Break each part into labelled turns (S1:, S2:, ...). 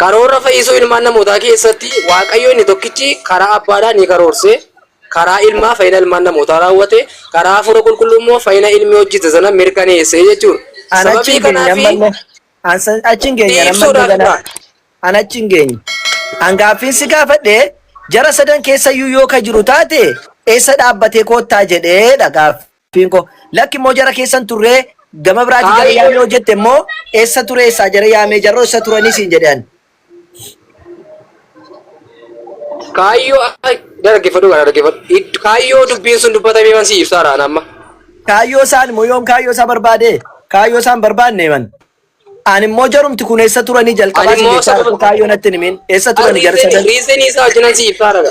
S1: Karoora fayyisuu ilmaan namootaa keessatti Waaqayyo inni tokkichi karaa abbaadhaa ni karoorse, karaa ilmaa fayyina ilmaan namootaa raawwate, karaa hafuura qulqulluu immoo fayyina ilmi hojjete sana mirkaneesse jechuudha.
S2: An achi
S1: Sababii
S2: hin geenye
S1: kanaafi
S2: ammallee. An achi hin geenye
S1: si
S2: ammallee
S1: ibsuudhaaf
S2: ganaa.
S1: dha.
S2: An achi hin geenye. An gaaffiin si gaafadhe jara sadan keessayyuu yoo ka jiru taate eessa dhaabbatee koottaa jedheedha gaaffiin koo. Lakki immoo jara keessan turree gama biraati jara
S1: Kaayyoo
S2: yaamee yoo jette immoo eessa ture eessaa jara yaamee jarroo eessa turanii siin jedhe ani.
S1: Kaayyoo dhaggeeffadhu kana dhaggeeffadhu. Kaayyoo dubbiin sun dubbatamee man si ibsaara an amma.
S2: Kaayyoo isaan immoo yoom kaayyoo isaa barbaade? Kaayyoo isaan barbaanne man. Ani immoo jarumti kun eessa turanii
S1: Ani
S2: jalqabaa siin
S1: immoo
S2: jechaa
S1: sababa
S2: jirtu kaayyoo natti hin himin. Eessa turanii jara sadan?
S1: riizenii isaa wajjinan si ibsaara.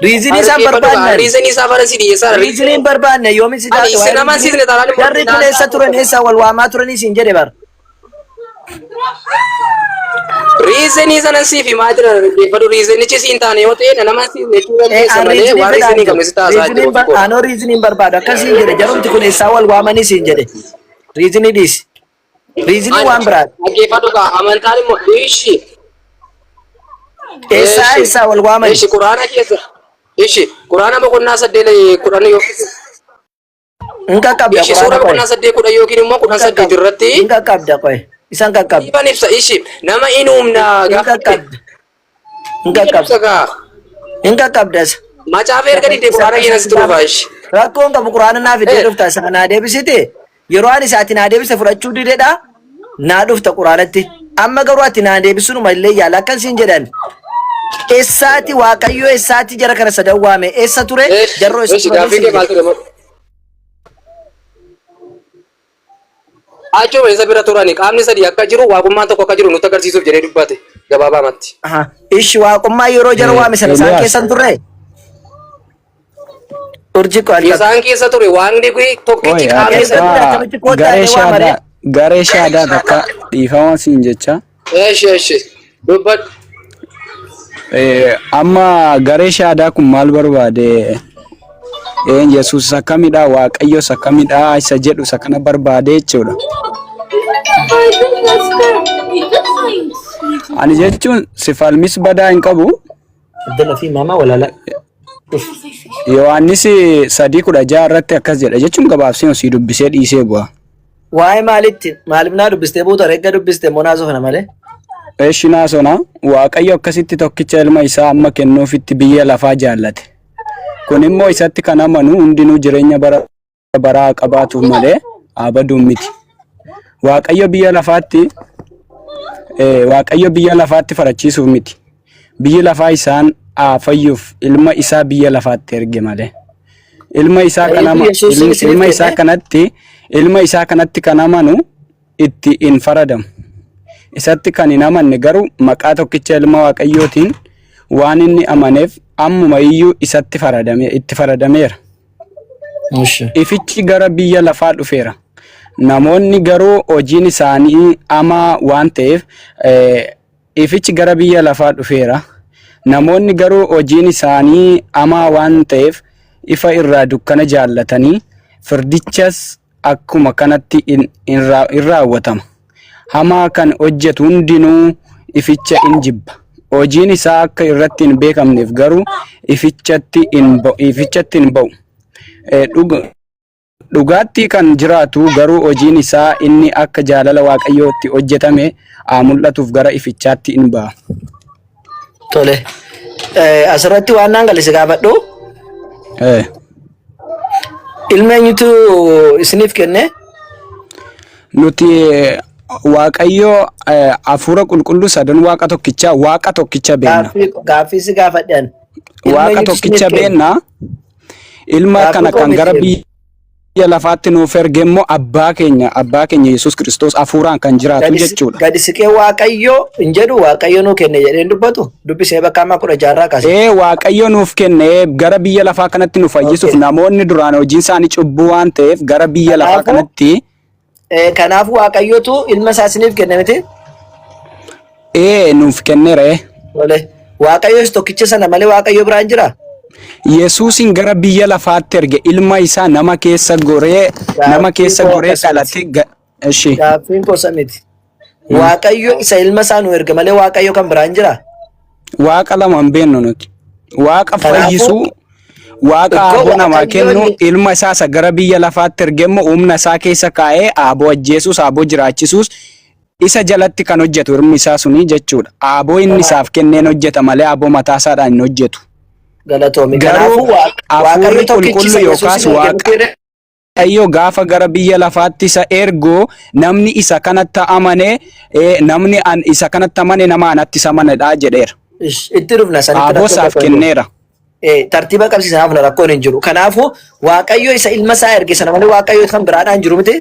S2: Riizinii isaan
S1: Dhaggeeffadhu kaa
S2: barbaanne ani.
S1: riizenii isaa fara si dhiyeessaara.
S2: Riizinii hin barbaanne yoomis si
S1: Ani
S2: taate
S1: isin
S2: waa'ee
S1: nama
S2: riizinii.
S1: siisne taanaan immoo
S2: Jarri kun eessa turan eessa wal waamaa turanii siin jedhe bar.
S1: Riizenii sana siif himaa jira dhaggeeffadhu riizenichi siin taane yoo ta'e nama siisne jechuu
S2: Eh,
S1: dandeessa
S2: an
S1: malee
S2: riizinii
S1: waan
S2: fedhaan
S1: riizenii
S2: jiru.
S1: qabne si taasaa jiru
S2: Riiziniin
S1: ofii koo.
S2: anoo riizinii hin barbaadu. Akkasiin jedhe jarumti kun eessaa wal waamanii siin jedhe. Riizinii dhiisi. Riizinii waan biraati.
S1: Dhaggeeffadhu kaa amantaan immoo ishi
S2: Eessaa
S1: ishi
S2: eessaa wal waamanii?
S1: ishi quraana keessa ishi quraana boqonnaa 8 10 yookiin
S2: Hin qaqqabda
S1: ishi
S2: quraana
S1: suura
S2: qoye.
S1: boqonnaa 8 10 yookiin immoo
S2: Hin
S1: 18
S2: qaqqabda.
S1: irratti
S2: Hin qaqqabda qoye. Isan qaqqabda.
S1: ifan ibsa ishi nama in humna
S2: Hin
S1: gaafa
S2: qaqqabda. Hin
S1: ifan
S2: qaqqabda.
S1: ibsa kaa
S2: Hin qaqqabda isa.
S1: macaafa erga didde
S2: Isa
S1: quraana
S2: akkasitti
S1: keessa sitti
S2: gaafa
S1: dhufa ishi.
S2: rakkoon qabu quraana naa fiddee
S1: Eh,
S2: dhufta isa naa deebisite yeroo ani isa ati naa deebise fudhachuu didedha naa dhufta quraanatti amma garuu ati naa deebisunuma illee yaala akkan siin jedhan eessaati waaqayyo eessaati jara kana sadan waame eessa ture
S1: Eesh,
S2: jarroo eessa
S1: eesh,
S2: turanii
S1: gaaffii
S2: siin
S1: kee maal
S2: jedhe
S1: ture? Achuma isa bira turani qaamni sadii akka jiru waaqummaan tokko akka jiru nutti agarsiisuuf jedhee dubbate gabaabaamatti.
S2: Aha. Ishi waaqummaa yeroo jara waame sana isaan
S3: Eeliyaas
S2: keessa hin turre urji koo alqabdi.
S1: Isaan keessa ture waaqni kun tokkichi
S3: Qoy
S1: qaamni
S2: Erga
S1: sadii.
S2: ture
S3: akka
S2: akkamitti koottaa
S3: garee
S2: jedhee waamare?
S3: shaadaa garee shaadaa takka dhiifama siin jecha.
S1: Eesh eesh dubbadhu.
S3: Amma garee shaadaa kun maal barbaade? Yesuus akkamidha? Waaqayyos akkamidha? Isa jedhu isa kana barbaade jechuudha. Ani jechuun si falmis badaa hin qabu.
S2: Abdalla fi mama walala.
S3: Yohaannis 3:16 irratti akkas jedha jechuun gabaabsee osii dubbisee dhiisee bu'a.
S2: Waa'ee maalitti? Maaliif naa dubbistee buuta? Regga dubbiste immoo naa sofana malee.
S3: Eshi naasona Waaqayyo akkasitti tokkicha ilma isaa amma kennuufitti biyya lafaa jaallate. Kun immoo isatti kan amanu hundinuu jireenya bara baraa haa qabaatuuf malee haa baduun miti. Waaqayyo biyya lafaatti Waaqayyo biyya lafaatti farachiisuuf miti. Biyyi lafaa isaan haa fayyuuf ilma isaa biyya lafaatti erge malee. Ilma isaa kan
S2: Ta'eetu
S3: ama,
S2: Yesuusin
S3: ilma
S2: isiniif
S3: ilma isaa
S2: kenne.
S3: kanatti ilma isaa kanatti kan amanu itti hin faradamu. Isatti kan hin amanne garuu maqaa tokkicha ilma Waaqayyootiin waan inni amaneef ammuma iyyuu isatti faradame itti faradameera.
S2: Ishi.
S3: Ifichi gara biyya lafaa dhufeera. Namoonni garuu hojiin isaanii hamaa waan ta'eef ifichi gara biyya lafaa dhufeera. Namoonni garuu hojiin isaanii hamaa waan ta'eef ifa irraa dukkana jaallatanii firdichas akkuma kanatti in raawwatama. Hamaa kan hojjetu hundinuu ificha in jibba. Hojiin isaa akka irratti hin beekamneef garuu ifichatti hin ba'u. Dhugaatti kan jiraatu garuu hojiin isaa inni akka jaalala Waaqayyootti hojjetame haa mul'atuuf gara ifichaatti in ba'a.
S2: Tole. Asirratti waan naan gale si gaafadhu. Ilma eenyutu isiniif kenne?
S3: Nuti Waaqayyo hafuura qulqulluu sadan Waaqa tokkichaa Waaqa tokkicha beenna.
S2: Gaaffii si gaafadhe ani. Ilma
S3: Waaqa
S2: eenyutu isiniif
S3: tokkicha
S2: kenne?
S3: beenna. Ilma
S2: Gaaffii
S3: kana
S2: koo
S3: kan gara
S2: miti.
S3: biyya lafaatti nuuf erge immoo abbaa keenya abbaa keenya Yesuus Kiristoos hafuuraan kan jiraatu jechuudha.
S2: Gadi siqee Waaqayyo hin jedhu Waaqayyo nuu kenne jedhee hin dubbatu. Dubbisee bakka ammaa kudha jaarraa kaase.
S3: Ee Waaqayyo nuuf kenne gara biyya lafaa kanatti nu fayyisuuf namoonni duraan hojiin isaanii cubbuu waan ta'eef gara biyya lafaa kanatti
S2: Kanaafuu Waaqayyotu ilma isaa isiniif kenne miti?
S3: Ee nuuf kenneera ee.
S2: Tole. Waaqayyo isa tokkicha sana malee Waaqayyo biraan jira?
S3: Yesuusin gara biyya lafaatti erge ilma isaa nama keessa goree nama
S2: Gaaffiin
S3: keessa
S2: koo
S3: goree
S2: akkasii miti.
S3: dhalate ishi.
S2: Gaaffiin koo isa miti. Waaqayyo isa ilma isaa nu erge malee Waaqayyo kan biraan jira.
S3: Waaqa lama hin beennu nuti. Waaqa
S2: Kanaafuu
S3: fayyisuu, Waaqa
S2: iddoo
S3: aaboo namaa
S2: Waaqayyo
S3: kennu,
S2: inni
S3: ilma isaa isa gara biyya lafaatti erge immoo humna isaa keessa kaa'ee aaboo ajjeesuus, aaboo jiraachisuus isa jalatti kan hojjetu ilmi isaa suni jechuudha. Aaboo inni isaaf kenneen hojjeta malee aaboo mataa isaadhaan hin hojjetu.
S2: Galatoomi.
S3: Garuu
S2: Kanaafuu Waaqayyo
S3: hafuurri
S2: tokkichi
S3: qulqullu
S2: isa
S3: yookaas
S2: Yesuusin erge
S3: Waaqa
S2: miti ree?
S3: Waaqayyo gaafa gara biyya lafaatti isa ergu namni isa kanatti amane namni an isa kanatti amane nama anatti isa amanedha jedheera.
S2: Ish, Itti dhufna sanitti
S3: Aaboo
S2: rakkoo
S3: isaaf
S2: tokko hin jiru.
S3: kenneera.
S2: Tartiiba qabsiisanaaf hafna rakkoon hin jiru. Kanaafuu Waaqayyo isa ilma isaa erge sana malee Waaqayyo kan biraadhaan jiru miti.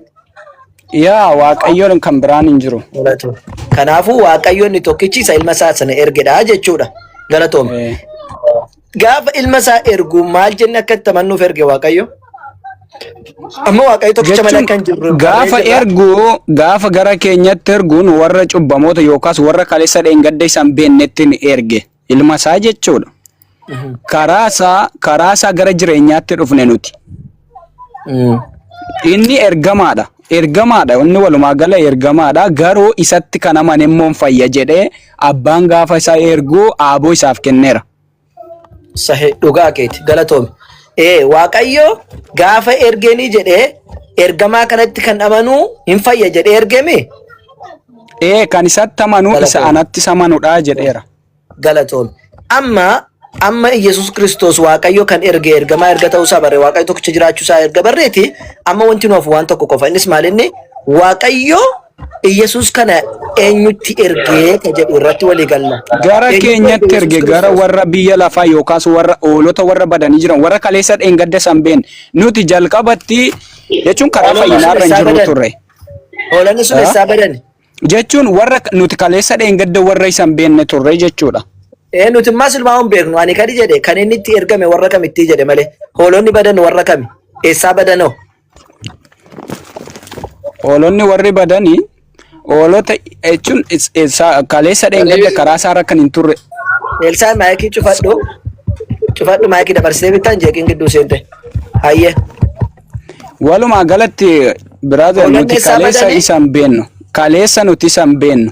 S3: Yaa Waaqayyoon kan biraan hin jiru.
S2: Galatoom. Kanaafuu Waaqayyo inni tokkichi isa ilma isaa sana ergedha jechuudha. Galatoom. Gaafa ilma isaa ergu maal jenne akka itti amannuuf erge Waaqayyo? Amma Waaqayyo tokkicha malee
S3: Jechuun
S2: akka hin jirru barree
S3: gaafa
S2: jirra.
S3: ergu gaafa gara keenyatti erguun warra cubbamoota yookaas warra kaleessa dheengadda isa hin beeknetti ni erge ilma isaa jechuudha. Karaa isaa gara jireenyaatti dhufne nuti. Inni ergamaadha. Ergamaadha. Inni walumaa gala ergamaadha. Garuu isatti kan amane immoo hin fayya jedhee abbaan gaafa isa ergu aaboo isaaf kenneera.
S2: Sahi dhugaa keeti galatoomi. Waaqayyo gaafa ergeenii jedhee ergamaa kanatti kan amanuu hin fayya jedhee ergemi.
S3: Ee kan isatti amanuu isa
S2: Galatoomi.
S3: anatti isa amanudha jedheera.
S2: Galatoomi. Amma Iyyasuus Kiristoos Waaqayyo kan erge ergamaa erga ta'uu isaa barre Waaqayyo tokkicha jiraachuu isaa erga barreeti amma wanti nu hafu waan tokko qofa innis maal inni Waaqayyo Iyyasuus kana eenyutti ergee ka jedhu irratti walii galla.
S3: Gara
S2: Eenyutti erge
S3: keenyatti
S2: Iyyasuus
S3: erge gara
S2: Kiristoos?
S3: warra biyya lafaa yookaas warra hoolota warra badanii jiran warra kaleessa dheengadda san been nuti jalqabatti jechuun karaa
S2: Hoolonni sun
S3: fayyinaa irra hin
S2: eessaa
S3: jirru
S2: badan?
S3: turre.
S2: Hoolonni sun
S3: Ah?
S2: eessaa badan?
S3: Jechuun warra nuti kaleessa dheengadda warra isa hin beekne turre jechuudha.
S2: Ee nuti immaa silmaa hin beeknu ani kadi jedhe kan inni itti ergame warra kamittii jedhe malee hoolonni badan warra kami eessaa badanoo?
S3: Hoolonni warri badanii hoolota jechuun kaleessa dheengadda karaa isaarra kan hin turre.
S2: Elsaan maayikii cufadhu. Cufadhu maayikii dabarsitee bittaan jeeqiin gidduu seente. Hayyee.
S3: Walumaa galatti brother
S2: Hoolonni
S3: nuti
S2: eessaa
S3: kaleessa
S2: badanii?
S3: isa hin beennu. Kaleessa nuti isa hin beennu.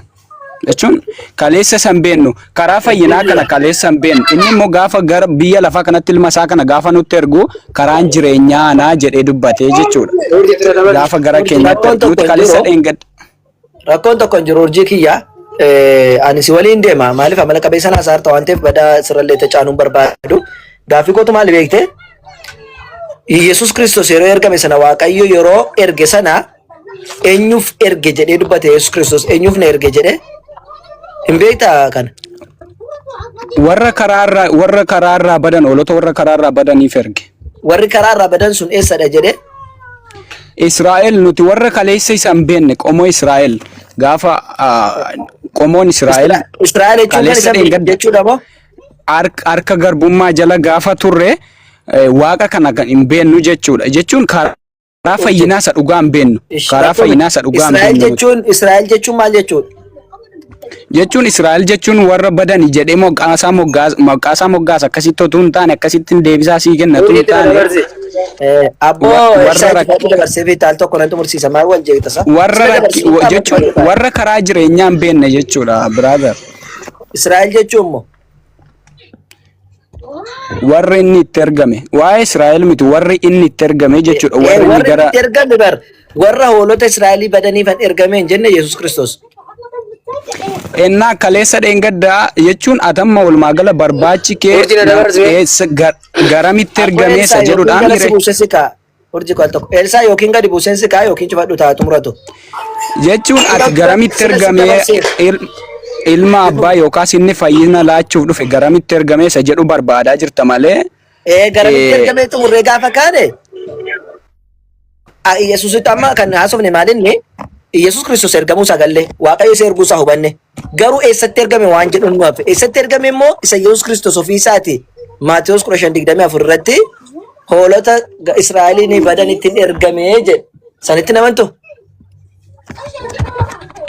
S3: Jechuun kaleessa isa hin beennu. Karaa fayyinaa kana kaleessa hin beennu. Inni immoo gaafa gara biyya lafaa kanatti ilma isaa kana gaafa nutti ergu karaan jireenyaa anaa jedhee dubbatee jechuudha. Gaafa gara keenyatti
S2: Rakkoon
S3: ergu
S2: tokko
S3: nuti
S2: hin
S3: kaleessa
S2: jiru.
S3: dheengadda.
S2: Rakkoon tokko hin jiru urjii kiyya. Ani si waliin deema. Maaliif amala qabeessa naa saarta waan ta'eef badaa sirrallee tacaanuun barbaadu. Gaaffii kootu maali beekte? Yesuus Kiristoos yeroo ergame sana Waaqayyo yeroo erge sana eenyuuf erge jedhee dubbate Yesuus Kiristoos eenyuuf na erge jedhee hin beektaa kana?
S3: Warra karaarraa badan hoolota warra karaarraa badaniif erge.
S2: Warri karaarraa badan sun eessadha jedhee?
S3: Israa'el nuti warra kaleessa isa hin beekne qomoo Israa'el gaafa qomoon Israa'el
S2: Israa'el jechuun kan
S3: kaleessa
S2: isa beekne
S3: dheengadda
S2: jechuudha moo?
S3: Harka garbummaa jala gaafa turre waaqa kana kan hin beennu jechuudha. Jechuun karaa fayyinaa isa dhugaa hin beennu. Karaa fayyinaa isa dhugaa hin
S2: Israa'el
S3: beennu nuti.
S2: jechuun Israa'el jechuun maal jechuudha?
S3: Jechuun Israa'el jechuun warra badani jedhee moggaasaa moggaasaa moggaasa akkasitti otuu hin taane akkasittiin deebisaa sii kenna otuu hin taane
S2: Abboo
S3: warra
S2: Elsaa
S3: rakki
S2: dabarsee fi taal tokko nan xumursiisa maal wal jeeqta sa?
S3: Warra
S2: Sila
S3: rakki
S2: dabarsee taal
S3: jechuun
S2: tokko
S3: warra karaa jireenyaa hin beekne jechuudha brother.
S2: Israa'el jechuun immoo
S3: Warri inni itti ergame waa'ee Israa'el miti warri inni itti ergame jechuudha warri inni
S2: warri
S3: gara
S2: itti ergame bar warra hoolota Israa'elii badaniifan ergame hin jenne Yesuus Kiristoos.
S3: Ennaa kaleessa dheengaddaa jechuun atamma walumaa gala barbaachi kee
S1: Urjii na dabarsi mee.
S3: eessa garamitti
S2: Abboo
S3: ergame
S2: Elsaa
S3: isa
S2: yookiin
S3: jedhudhaan
S2: gala si
S3: mire
S2: buuse si kaa. Urjii koo al tokko. Elsaa yookiin gadi buuseen si kaa yookiin cufadhu ta'a xumuratu.
S3: Jechuun ati garamitti
S2: Sila si
S3: ergame
S2: dabarseera.
S3: ilma abbaa yookaas inni fayyina laachuuf dhufe garamitti ergame isa jedhu barbaadaa jirta malee
S2: Ee garamitti ergamee xumurree gaafa kaane Yesuusitti amma kan haasofne maal inni Yesuus Kiristoos ergamuu isaa galle Waaqayyo isa erguu isaa hubanne garuu eessatti ergame waan jedhu nu hafe eessatti ergame immoo isa Yesuus Kiristoos ofii isaati Maatewos 15:24 irratti hoolota Israa'eliin badanitti hin ergame jedhe sanitti namantu.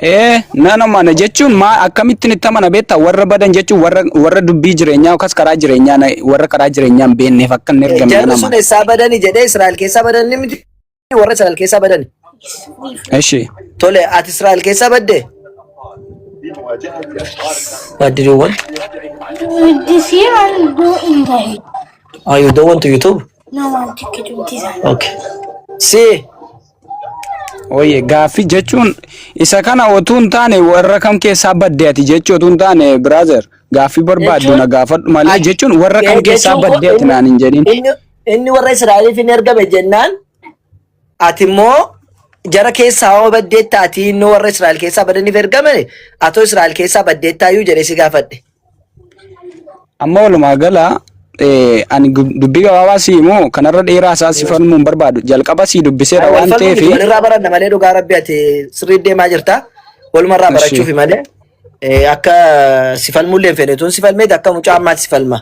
S3: Ee nan amana jechuun maa akkamittiin itti amana beektaa warra badan jechuun warra dubbii jireenyaa yookaas karaa jireenyaa warra karaa jireenyaa hin beekneef akka inni ergame nan
S2: Jarri sun
S3: amana.
S2: eessaa badani jedhee Israa'el keessaa badani miti warra Israa'el keessaa badani.
S3: Eshi
S2: Tole ati Israa'el keessaa badde? What did you want?
S4: This year I'll go in the
S2: Oh, you don't want to YouTube?
S4: No one to get this.
S2: Okay. See,
S3: Oye, gaaffii jechuun isa kana otuu hin taane warra kam keessaa badde ati jechuu otuu hin taane, brother, gaaffii barbaaddu
S2: Jechuun
S3: na gaafadhu malee jechuun warra kam keessaa
S2: jechuun
S3: badde ati naan hin jedhin.
S2: Inni warra Israa'eliif hin ergame jennaan, ati immoo jara keessaa hoo baddeetta, ati inni warra Israa'el keessaa badaniif ergame, atoo Israa'el keessaa baddeettaayyuu jedhee si gaafadhe.
S3: Amma walumaa gala ani dubbii gabaabaa si himu, kanarra dheeraa isaa si falmuu hin barbaadu. Jalqaba si dubbiseera
S2: Wal
S3: waan
S2: falmuu
S3: ta'eef.
S2: miti, walirraa baranna malee. Dhugaa rabbi, ati sirrii deemaa jirta. Walumarraa barachuufi malee akka si falmullee hin fedhe. Tun si falmeeti akka mucaa ammaatti si falma.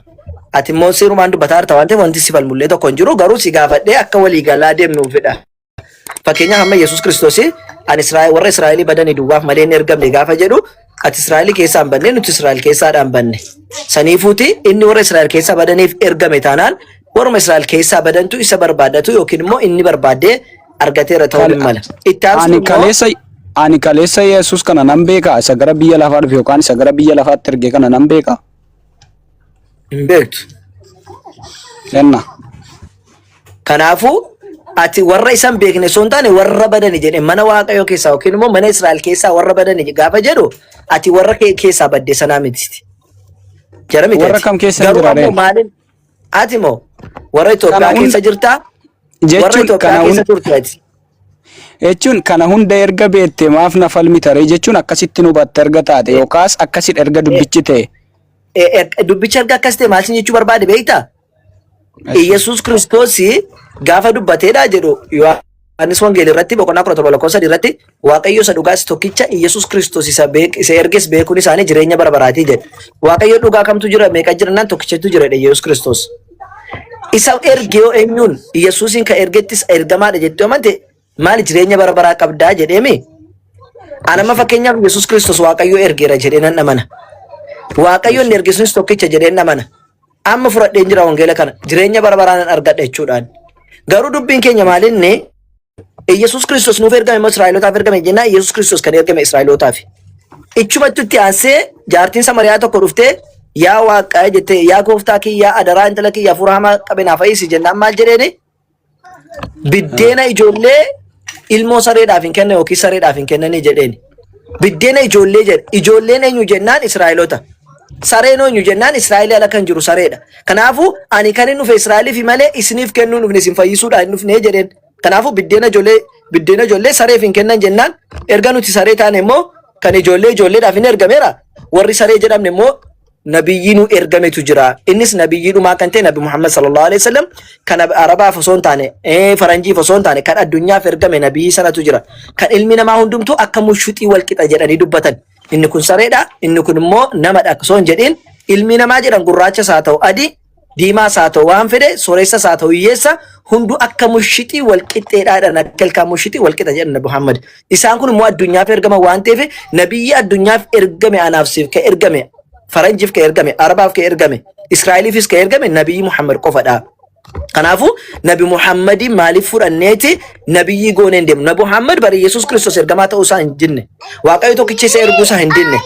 S2: Ati immoo seerumaan dubbataa jirta waan ta'eef wanti si falmullee tokko hin jiru, garuu si gaafadhee akka waliigalaa deemnuuf fedha. Fakkeenyaaf, amma Yesuus Kiristoos ani Israa'el warra Israa'elii badanii duwwaaf malee hin ergamne gaafa jedhu, ati Israa'elii keessaa hin banne, nuti Israa'el keessaadhaan banne. Saniifuuti inni warra Israa'el keessaa badaniif ergame taanaan, warruma Israa'el keessaa badantu isa barbaadatu yookiin immoo inni barbaaddee argateera ta'uu ni mala. Itti aansuun
S3: Ani
S2: immoo
S3: kaleessa Yesuus kana nan beeka, isa gara biyya lafaa dhufe yookaan isa gara biyya lafaatti erge kana nan beeka.
S2: Hin beektu.
S3: Kenna.
S2: Kanaafuu ati warra isa hin beekne osoo hin taane warra badani jedhe, mana Waaqayyoo keessaa yookiin immoo mana Israa'el keessaa warra badani gaafa jedhu, ati warra keessaa badde sanaa miti. Jara miti
S3: Warra
S2: ati.
S3: kam keessa hin
S2: Garuu
S3: jira
S2: ammoo
S3: ree?
S2: maaliin ati moo warra Itoophiyaa
S3: Kana
S2: keessa
S3: hunda
S2: jirtaa? Warra
S3: jechuun
S2: Itoophiyaa
S3: kana
S2: keessa
S3: hunda
S2: turte ati.
S3: Jechuun kana hunda erga beekte maaf na falmita ree? Jechuun akkasitti nu hubatte erga taate yookaas akkasidha erga dubbichi ta'e.
S2: Dubbicha erga akkas ta'e, maal sin jechuu barbaade beektaa? Iyyasuus Kiristoos gaafa dubbateedha jedhu, Yohaannis Wangeelii irratti boqonnaa 17 lakkoofsa 3 irratti, Waaqayyo isa dhugaas tokkicha Iyyasuus Kiristoos isa beek isa erges beekuun isaanii jireenya bara baraatii jedhe. Waaqayyo dhugaa kamtu jira, meeqa jira naan, tokkichatu jira jedhe Iyyasuus Kiristoos. Isa erge yoo eenyuun Iyyasuusiin kan ergettis ergamaadha jettee amante, maali jireenya bara baraa qabdaa jedheemi. Ani amma fakkeenyaaf Yesuus Kiristoos Waaqayyo ergeera jedhee nan amana. Waaqayyo inni erge sunis tokkicha jedhee nan amana. Amma fudhadheen jira wangeela kana, jireenya bara baraa nan argadha jechuudhaan. Garuu dubbiin keenya maalinni Yesuus Kiristoos nuuf ergame immoo Israa'elootaaf ergame jennaan, Yesuus Kiristoos kan ergame Israa'elootaaf. Ichumatti itti aansee jaartiin Samariyaa tokko dhuftee, "Yaa Waaqa," jettee, "yaa gooftaa kiyyaa, adaraa intala kiyya hafuura hamaa qabe naa fayyisi" jennaan, maal jedheeni? "Biddeena ijoollee ilmoo sareedhaaf hin kennan yookiin sareedhaaf hin kennanii" jedheeni. Biddeena ijoollee jedhe. Ijoolleen eenyu jennaan, Israa'eloota. Sareen eenyu jennaan, Israa'el ala kan jiru sareedha. Kanaafuu ani kan hin dhufe Israa'eliif malee isiniif kennuu hin dhufne, isin fayyisuudhaan hin dhufne jedheen. Kanaafuu biddeena ijoollee sareef hin kennan jennaan, erga nuti saree taane immoo kan ijoollee ijoolleedhaaf hin ergameera. Warri saree jedhamne immoo nabiyyii nu ergametu jira. Innis nabiyyii dhumaa kan ta'e Nabi Muhammad sallallahu alaihi wasallam, kan Arabaaf osoo hin taane, faranjiif osoo hin taane, kan addunyaaf ergame nabiyyii sanatu jira. Kan ilmi namaa hundumtuu akka mushuxii wal qixa jedhanii dubbatan. Inni kun sareedha, inni kun immoo namadha osoo hin jedhin, ilmi namaa jedhan gurraachas haa ta'u adii, diimaas haa ta'u waan fedhe, sooressas haa ta'u hiyyeessa, hunduu akka mushixii wal qixxeedhaadhaan, akka ilkaan mushixii wal qixa jedhan Nabi Muhammad. Isaan kun immoo addunyaaf ergama waan ta'eef, nabiyyi addunyaaf ergame, anaaf siif ka ergame, faranjiif ka ergame, arabaaf ka ergame, Israa'eliifis ka ergame nabiyyi Muhammad qofadha. Kanaafuu Nabi Muhammadii maaliif fudhanneeti nabiyyii goonee hin deemnu? Nabi Muhammad bari Yesuus Kiristoos ergamaa ta'uu isaa hin dinne. Waaqayyo tokkicha isa erguu isaa hin dinne.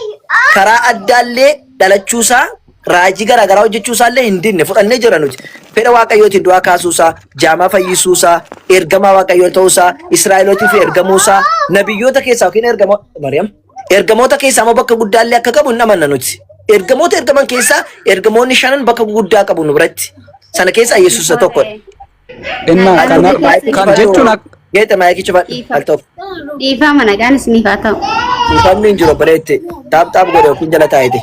S2: Karaa addaallee dhalachuusaa, raajii garaagaraa hojjechuu isaallee hin dinne, fudhannee jira nuti. Fedha Waaqayyootiin du'aa kaasuusaa, jaamaa fayyisuusaa, ergamaa Waaqayyoo ta'uusaa, Israa'elootiif ergamuusaa, nabiyyoota keessaa yookiin ergamo Mariam ergamoota keessaa immoo bakka guddaallee akka qabu hin amanna nuti. Ergamoota ergaman keessaa ergamoonni shanan bakka guddaa qabu nu biratti. Sana keessaa Yesuus isa tokkodha.
S3: Innaa
S2: Al
S3: kana
S2: tokko maayikii
S3: kan jechuun
S2: cufadhu. Geete, maayikii cufadhu. Al tokko.
S5: Dhiifama, nagaan isiniif haa ta'u.
S2: Dhiifamni hin jiru, obboleetti. Taap taap godhe yookiin jala taa'ite.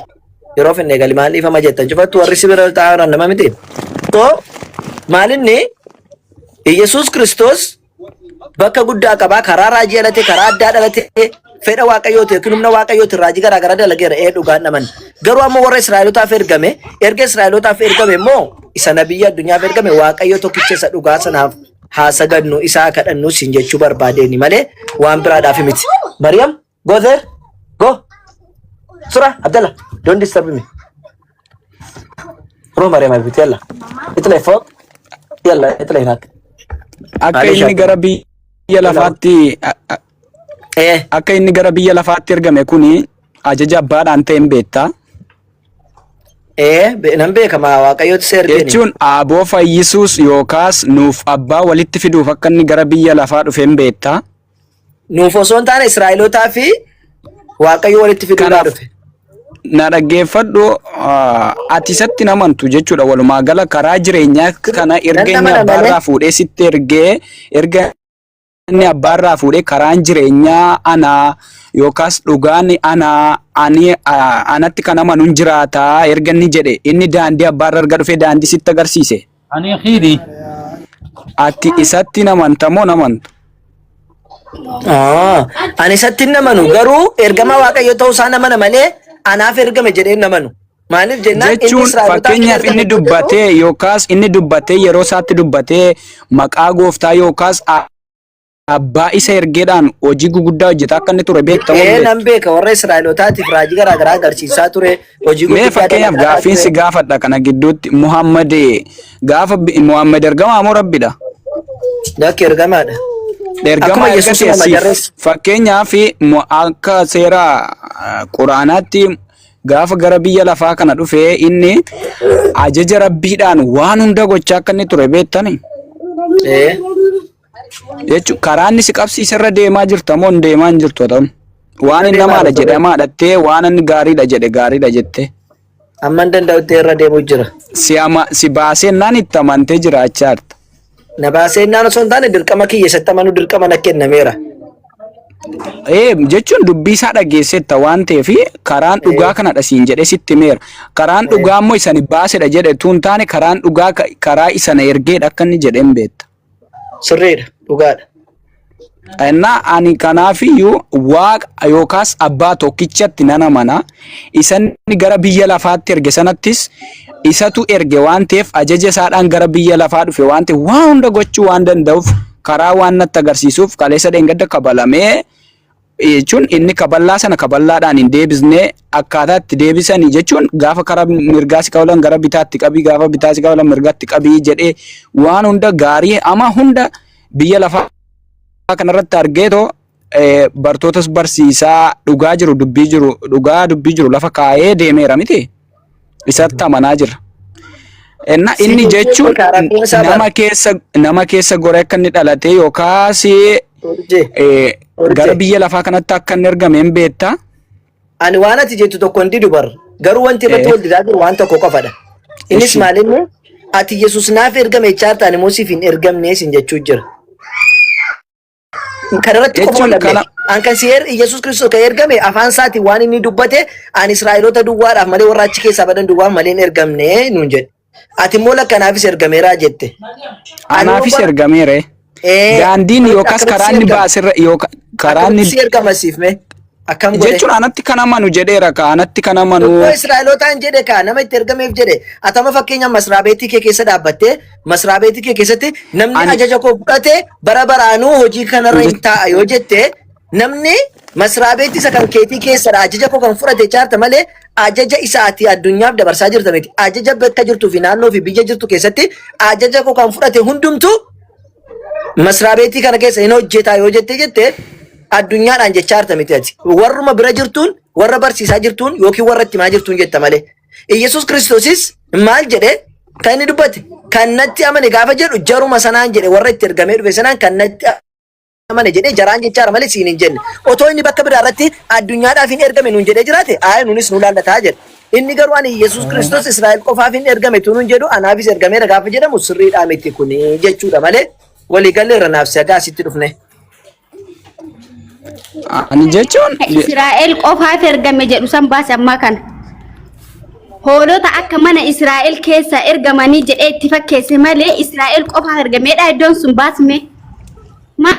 S2: Yeroo finne gali, maal dhiifama jettan cufattu, warri si bira taa'an nama miti. So maalinni Yesuus Kiristoos bakka guddaa qabaa, karaa raajii dhalate, karaa addaa dhalate, fedha Waaqayyooti yookiin humna Waaqayyooti raajii garaa garaa dalageera, ee dhugaan dhaman. Garuu ammoo warra Israa'elotaaf ergame, erga Israa'elotaaf ergame immoo isa nabiyya addunyaaf ergame, Waaqayyo tokkicha isa dhugaa sanaaf haa sagadnu, isaa kadhannu sin jechuu barbaadeeni malee waan biraadhaaf miti. Mariam, go there, go. Sura, Abdallah, don't disturb me. روح مريم حبيبتي، يلا اطلعي فوق، يلا اطلعي هناك.
S3: Akka
S2: معلش.
S3: inni gara biyya lafaatti
S2: ايه
S3: akka inni gara biyya lafaatti ergame kuni ajaja abbaadhaan ta'e hin beektaa?
S2: Ee, nan beeka maa Waaqayyootu isa ergeeni.
S3: Jechuun aaboo fayyisuus yookaas nuuf abbaa walitti fiduuf akka inni gara biyya lafaa dhufe hin beektaa?
S2: Nuuf osoo hin taane Israa'elootaa fi Waaqayyo walitti fiduudhaa
S3: Kanaaf
S2: dhufe.
S3: na dhaggeeffadhu ati isatti hin amantu jechuudha walumaa gala karaa jireenyaa kana
S2: Nan
S3: erga inni
S2: amana malee.
S3: abbaarraa fuudhee sitti ergee erga inni abbaarraa fuudhee karaan jireenyaa anaa yookaas dhugaan anaa ani anatti kan amanu hin jiraata erga inni jedhe inni daandii abbaarra erga dhufee daandii sitti agarsiise.
S6: Ani khiidi.
S3: Ati isatti hin amanta moo hin amantu?
S2: Ah, ani isatti hin amanu garuu ergamaa Waaqayyoo ta'uu isaa namana malee anaaf ergame jedhee hin amanu. Maaliif jennaan inni
S3: Jechuun
S2: Israa'elotaaf hin
S3: fakkeenyaaf
S2: ergame
S3: inni
S2: yoo jedhu
S3: dubbatee yookaas inni dubbatee yeroo isaatti dubbatee maqaa gooftaa yookaas abbaa isa ergeedhaan hojii guguddaa hojjetaa akka inni ture beekta moo hin
S2: Ee
S3: beektu?
S2: nan beeka warra Israa'elootaatiif raajii garaa garaa agarsiisaa ture hojii
S3: Mee
S2: gurguddaa
S3: fakkeenyaaf
S2: dalagaa
S3: gaaffiin
S2: ture.
S3: si gaafadha kana gidduutti Muhammad gaafa Muhammad ergamaa moo rabbidha?
S2: Lakki ergamaadha.
S3: Ergamaa
S2: Akkuma
S3: erga
S2: Yesuus
S3: ta'e
S2: nama
S3: siif
S2: jarres.
S3: fakkeenyaaf akka seera Quraanaatti gaafa gara biyya lafaa kana dhufee inni ajaja rabbiidhaan waan hunda gochaa akka inni ture beektani.
S2: Ee.
S3: Jechuun karaa inni si qabsiise irra deemaa jirta moo hin deemaa hin jirtu ta'u. Waan
S2: Irra
S3: inni
S2: deemaa
S3: namaadha
S2: jirta
S3: jedhe hamaadhattee waan inni gaariidha jedhe gaariidha jettee.
S2: Amma hin danda'utti irra deemuu jira.
S3: Si ama si baasee naan itti amantee jiraachaa jirta.
S2: Na baasee naan osoo hin taane dirqama kiyya isatti amanuu dirqama na kennameera.
S3: Ee jechuun dubbii isaa dhageesseetta waan ta'eef karaan dhugaa kanadha siin jedhee sitti himeera. Karaan dhugaa immoo isani baasedha jedhe tun taane karaan dhugaa karaa isana ergeedha akka inni jedhee hin beekta.
S2: Sirriidha dhugaadha.
S3: Innaa ani kanaafiyyuu waaqa yookaas abbaa tokkichatti nan amana. Isanni gara biyya lafaatti erge sanattis isatu erge waan ta'eef ajaja isaadhaan gara biyya lafaa dhufe waan ta'eef waan hunda gochuu waan danda'uuf karaa waan natti agarsiisuuf kaleessa dheengadda kabalamee jechuun inni kaballaa sana kaballaadhaan hin deebisne akkaataa itti deebisanii jechuun gaafa karaa mirgaa si kabalan gara bitaatti qabii gaafa bitaa si kabalan mirgaatti qabii jedhee waan hunda gaarii ama hunda biyya lafaa kanarratti argeetoo bartootas barsiisaa dhugaa jiru dubbii jiru dhugaa dubbii jiru lafa kaa'ee deemeera miti. Isatti amanaa jira. Enna
S2: Si
S3: inni
S2: jechuun
S3: jechuun
S2: beekaa rakkoon isaa bara.
S3: nama keessa goree akka inni dhalate yookaas
S2: Urjee.
S3: gara
S2: Urjee.
S3: biyya lafaa kanatti akka inni ergame hin beekta.
S2: Ani waan ati jettu tokko hin didu bar. Garuu wanti irratti wal didaa jiru waan tokko qofadha. Innis
S3: Ishi.
S2: maal inni ati Yesuus naaf ergame jechaa jirta ani immoo siif hin ergamne sin jechuu jira. Kanarratti qofa
S3: Jechuun
S2: wal dhabne.
S3: kana
S2: An kan si Yesuus Kiristoos kan ergame afaan isaatiin waan inni dubbate ani Israa'eloota duwwaadhaaf malee warra achi keessaa badan duwwaaf malee hin ergamne nuun jedhe. Ati immoo lakka anaafis ergameeraa jette. Ani immoo
S3: anaafis
S2: bara
S3: ergameere. Daandiin yookaas
S2: akkamitti
S3: karaa
S2: si
S3: inni
S2: ergama?
S3: baasirra yookaan karaa
S2: Akkamitti
S3: inni
S2: si ergama siif mee? Akkam godhe?
S3: jechuun anatti kan amanu jedheera ka anatti kan amanu
S2: Tokko Israa'elootaan jedhe kaa nama itti ergameef jedhe atama fakkeenya masraabeetii kee keessa dhaabbattee masraabeetii kee keessatti namni
S3: ani
S2: ajaja koo fudhate bara baraanuu hojii kanarra hin taa'a yoo jette namni masraabeetii isa kan keetii keessadha ajaja koo kan fudhate chaarta malee ajaja isa ati addunyaaf dabarsaa jirta miti ajaja bakka jirtuu fi naannoo fi biyya jirtu keessatti ajaja koo kan fudhate hundumtuu masraabeetii kana keessa hin hojjetaa yoo jette jette addunyaadhaan jechaa jirta miti ati. Warruma bira jirtuun, warra barsiisaa jirtuun yookiin warra itti himaa jirtuun jetta malee. Iyyasuus Kiristoosis maal jedhe kan inni dubbate kan natti amane gaafa jedhu jaruma sanaan jedhe warra itti ergamee dhufe sanaan kan natti amane jedhee jaraan jechaara malee siin hin jenne. Otoo inni bakka biraa irratti addunyaadhaaf hin ergame nuun jedhee jiraate ayi nunis nu laallataa jedha. Inni garuu ani Yesuus Kiristoos Israa'el qofaaf hin ergame tu nuun jedhu anaafis ergameera gaafa jedhamu sirriidhaa miti kuni jechuudha malee walii galleerra naaf si hagaa asitti dhufne.
S3: Ani jechuun
S5: Israa'el qofaaf ergame jedhu san baase ammaa kana. Hoolota akka mana Israa'el keessaa ergamanii jedhee itti fakkeesse malee Israa'el qofaaf ergameedha iddoon sun baasme. Maa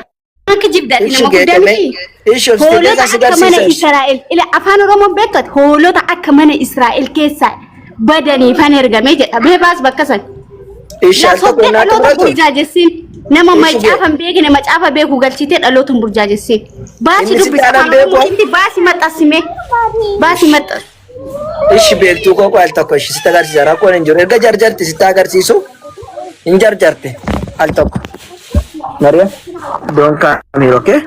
S5: kijibda ati
S2: Ishi
S5: nama guddaa
S2: geetame
S5: miti.
S2: ishi of
S5: Hoolota
S2: teeqaa si
S5: akka mana
S2: garsiisa.
S5: Israa'el ila afaan Oromoon beektu ati hoolota akka mana Israa'el keessaa badaniifan ergame jedha. Mee baas bakka san.
S2: Ishi
S5: Laa
S2: al tokko
S5: sobdee
S2: naa
S5: dhaloota
S2: xumuratu.
S5: burjaajessin. Nama
S2: Ishi
S5: macaafa hin beekne macaafa beeku galchitee dhaloota hin burjaajessin. Baasi
S2: Inni si
S5: dubbisi
S2: caalaan
S5: afaan
S2: beeku.
S5: Oromootitti baasi maxxansime. Baasi maxxansi.
S2: Ishi beektuu koo al tokko ishi sitti agarsiisa rakkoon hin jiru. Erga jarjarte sitti agarsiisu hin jarjarte al tokko. Mariya don't come here okay?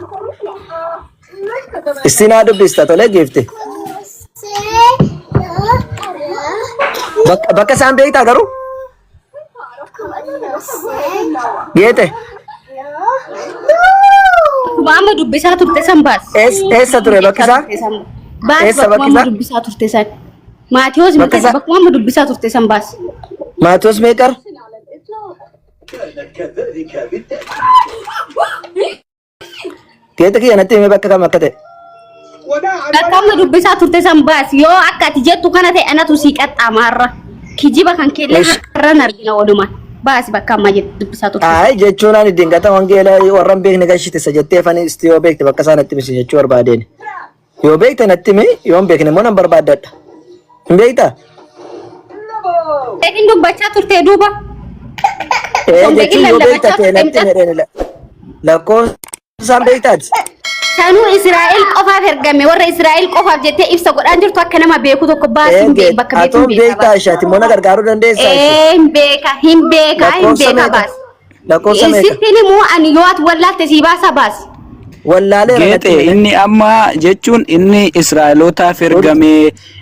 S2: Istiin haa dubbista tolee giifti. Bakka isaan beektaa garuu? Geete.
S5: Akkuma amma dubbisaa turte san baas.
S2: Eessa ture bakki isaa?
S5: Baas
S2: Eessa
S5: bakkuma
S2: bakki
S5: amma
S2: isaa?
S5: dubbisaa turte san. Maatiyoos
S2: Bakka
S5: meeqa
S2: isaa?
S5: bakkuma amma dubbisaa turte san baas.
S2: Maatiyoos meeqar? Geeta kiyya natti himee bakka kam akka ta'e.
S5: Bakka amma dubbisaa turte san baasi yoo akka ati jettu kana ta'e anatu sii qaxxaama har'a. Kijiba kan keellee
S2: Ish.
S5: har'an argina walumaan. Baasi bakka amma jettu dubbisaa turte.
S2: Ayi jechuun ani dingata wangeela warra hin beekne gashite isa jettee fani isti yoo beekte bakka isaa natti himisi jechuu barbaadeen. Yoo beekte natti himi yoo hin beekne immoo nan barbaaddadha. Hin beektaa?
S5: Beekin dubbachaa turte duuba.
S2: Ee
S5: Osoo hin beekin
S2: jechuun yoo beekta
S5: lallabachaa
S2: ta'e
S5: turte
S2: natti
S5: mucatti.
S2: himi jedheen lakkoofsaan beektaati.
S5: Sanuu Israa'el qofaaf ergame warra Israa'el qofaaf jettee ibsa godhaan jirtu akka nama beeku tokko baasi hin beeku bakka beeku
S2: Atoo
S5: hin
S2: hin
S5: beekaa
S2: beektaa
S5: baasi.
S2: ishaati immoo na gargaaruu dandeessaa ishee.
S5: Ee hin beeka hin beeka hin
S2: Lakkoofsa
S5: beeka
S2: meeqa?
S5: baasi.
S2: Lakkoofsa meeqa?
S5: Sittiin immoo ani yoo ati wallaalte sii baasa baasi.
S2: Wallaaleera natti
S3: Geexe
S2: himi.
S3: inni amma jechuun inni Israa'elootaaf ergame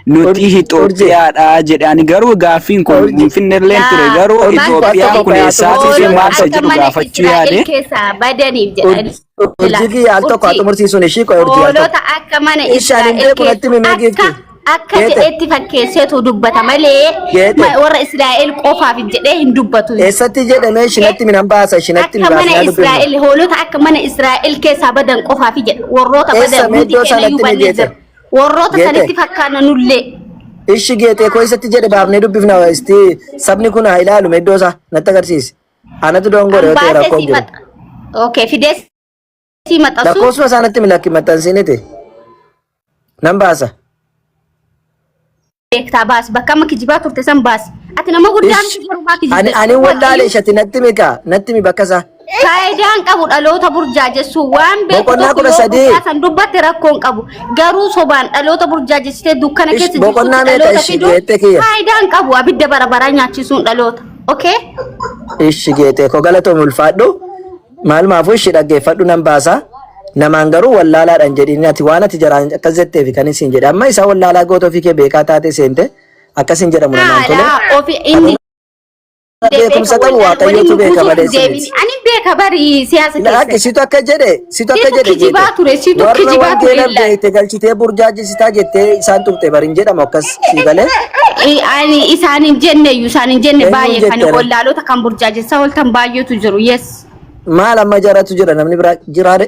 S3: nuti
S2: Urji
S3: Itoophiyaadha jedhe ani garuu gaaffiin kun
S2: Urji
S3: Finfinneelleen ture
S5: Yaa
S3: garuu
S2: Urji
S5: baasi
S2: al
S3: Itoophiyaan
S2: tokko
S3: kun
S2: qoyaa
S3: eessaa
S2: xumursiisuun
S3: fi
S5: hoolota
S3: maal isa
S5: akka
S3: jedhu
S5: mana
S3: gaafachuu
S5: Israa'el
S3: yaade.
S5: keessaa badaniif jedha.
S2: Urjii kiyya al tokko haa
S5: Urjii
S2: xumursiisuun ishii qoy urjii al tokko.
S5: hoolota akka mana
S2: Ishaan hin
S5: Israa'el
S2: beeku natti
S5: keessa
S2: himi mee giifti.
S5: akka akka
S2: Geete
S5: jedhetti fakkeesseetu dubbata malee
S2: Geete
S5: warra Israa'el qofaaf jedhee hin dubbatu.
S2: eessatti jedhamee ishinatti minan baasa ishinatti
S5: Akka
S2: mi
S5: mana
S2: baasnaa dubbifna.
S5: Israa'el hoolota akka mana Israa'el keessaa badan qofaaf jedha. Warroota
S2: Eessa
S5: badan
S2: mee
S5: hundi
S2: iddoo
S5: keenya iyyuu
S2: sanatti mi
S5: bannee
S2: geete?
S5: jira. Warroota
S2: Geete
S5: sanitti fakkaanna nullee.
S2: ishi geete koo eessatti jedhe baafnee dubbifna isti sabni kun haa ilaalu mee iddoo isaa natti agarsiisi. Anatu dongore
S5: Kan
S2: yoo ta'e
S5: baasee
S2: rakkoon
S5: sii
S2: jiru.
S5: maxxa. Okay fidee sii maxxansu.
S2: Lakkoofsuma isaa natti mi lakki maxxansiiniti. Nan baasa.
S5: Beektaa baasi bakka amma kijibaa turte san baasi. Ati nama guddaa
S2: Ish
S5: miti garuu maa
S2: ani
S5: kijibda?
S2: ani wallaale
S5: Waaqayyo
S2: ishati natti mi kaa natti mi bakka isaa.
S5: Faayidaan qabu dhaloota burjaajessuu waan beeku
S2: Boqonnaa
S5: tokko
S2: kudha
S5: yoo
S2: sadii.
S5: dhugaa san dubbatte rakkoo hin qabu. Garuu sobaan dhaloota burjaajessitee dukkana
S2: Ish
S5: keessa jirtutti
S2: boqonnaa meeqa
S5: dhaloota
S2: ishi
S5: fiduun
S2: geette kiyya.
S5: faayidaa hin qabu abidda bara baraa nyaachisuun dhaloota. Okay?
S2: Ishi geete koo galatoomi ulfaadhu. Maalumaafuu ishi dhaggeeffadhu nan baasa. Namaan garuu wallaalaadhaan jedhin ati waan ati jaraan akkas jetteefi kan isin jedhe amma isaa wallaalaa goota ofii kee beekaa taate seente akkas hin jedhamu namaan tole.
S5: Haadha ofi inni
S2: Kan beekumsa
S5: beeka
S2: qabu
S5: wallaala
S2: waaqayyootu
S5: waliin nu
S2: beeka
S5: buusuuf
S2: malee
S5: hin
S2: si
S5: deemin.
S2: miti.
S5: Ani beeka bari siyaasa
S2: Lakki
S5: keessatti.
S2: situ akka jedhe situ akka
S5: Situ
S2: jedhe geete
S5: kijibaa ture situ
S2: warra
S5: kijibaa ture
S2: wangeela
S5: illaa.
S2: beekte galchitee burjaajisitaa jettee isaan tuqxe bari hin jedhamu akkas sii galee
S5: Ani isaan hin jenne iyyuu isaan hin jenne
S2: eenyuun
S5: baay'ee kan
S2: jettere
S5: wallaalota kan burjaajessaa ooltan baay'eetu jiru. Yes.
S2: Maal amma jaratu jira namni biraa jiraare.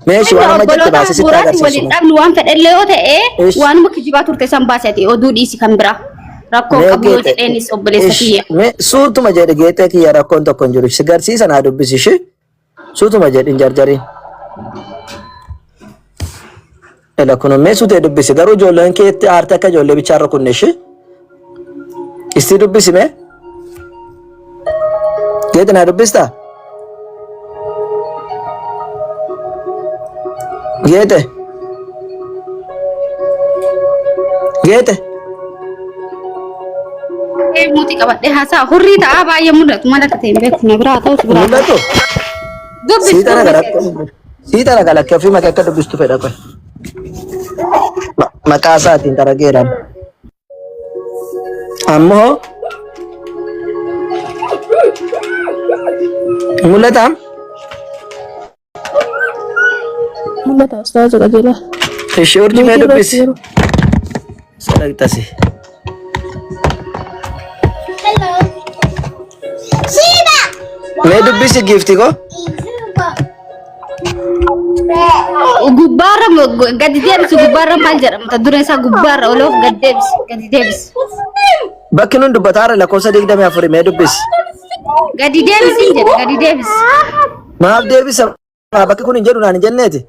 S2: Meeshi
S5: Inni
S2: waan amma jette
S5: obboloota
S2: baasee sitti
S5: hafuuraatiin
S2: agarsiisu.
S5: waliin dhabnu waan fedhellee yoo ta'e
S2: Ish
S5: waanuma kijibaa turte san baase ati oduu dhiisi kan biraa. Rakkoo
S2: mee
S5: qabu yoo
S2: geete
S5: jedheenis obboleessa
S2: ish
S5: kiyya.
S2: mee suutuma jedhe geetee kiyya rakkoon tokko hin jiru. Si garsiisa naa dubbisi ishi suutuma jedhi hin jarjariin. Ela kun mee suutee dubbisi garuu ijoolleen keetti aarte akka ijoollee bichaarra kunne ishi. Istii dubbisi mee. Geete naa dubbistaa? Geete. Geete.
S5: Muuxii qabadhee haasaa hurrii ta'aa baay'ee mul'atu maal akka ta'e hin beeku na biraa ta'us biraa ta'us.
S2: Mul'atu.
S5: Dubbisi
S2: Sii tana
S5: dubbisi.
S2: gara sii tana galakkee ofii maqaa akka dubbistu fedha qoy. Maqaa isaatiin tarageera. Ammoo mul'ata.
S6: Mul'ata ustaaza qajeelaa.
S2: Ishee urjii mee
S6: Meetii irratti
S2: dubbisi.
S6: yeroo.
S2: Sadaqxasi. Mee dubbisi giifti koo.
S5: Gubbaarra gadi deebisi gubbaarra maal jedhama mata dureen isaa gubbaarra oloof gadi deebisi gadi deebisi.
S2: Bakki nun dubbataarra lakkoofsa 24 mee dubbisi.
S5: Gadi deebisi hin jedhe gadi deebisi.
S2: Maaf deebisa bakki kun hin jedhu naan hin jenneeti.